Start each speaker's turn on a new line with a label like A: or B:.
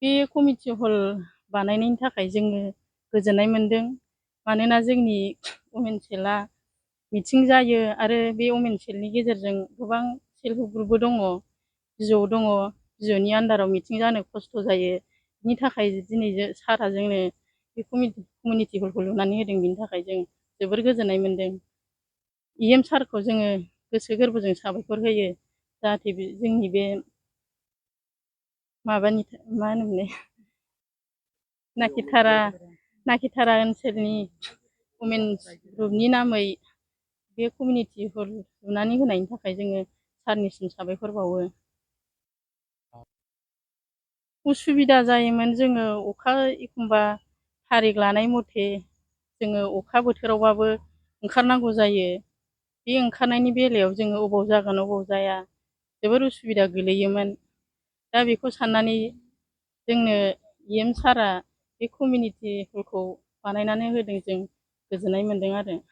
A: बे कमिटि हल बानायनायनि थाखाय जोङो गोजोननाय मोनदों। मानोना जोंनि वमेनसेलआ मिटिं जायो आरो बे वमेनसेलनि गेजेरजों गोबां सेल्फ हेल्प ग्रुपबो दङ। बिजौ दङ, बिजौनि आन्दाराव मिटिं जानो खस्थ' जायो। बिनि थाखाय दिनै सारा जोंनो बे कमिउनिटि हलखौ लुनानै होदों। बिनि थाखाय जों जोबोर गोजोननाय मोनदों। EM सारखौ जोङो गोसो गोरबोजों साबायखर होयो। जाहाथे जोंनि बे माबानि मा होनोमोनलाय नाकिथारा ओनसोलनि वमेन्स ग्रुपनि नामै बे कमिउनिटि हल लुनानै होनायनि थाखाय जोङो सारनिसिम साबायखर बावो। उसुबिदा जायोमोन जोङो अखा एखमबा थारिख लानाय मथे जोङो अखा बोथोरावबाबो ओंखारनांगौ जायो। बे ओंखारनायनि बेलायाव जोङो अबाव जागोन अबाव जाया जोबोर उसुबिदा गोलैयोमोन। दा बेखौ साननानै जोंनो EM सारआ बे कमिउनिटि हलखौ बानायनानै होदों। जों गोजोननाय मोनदों आरो।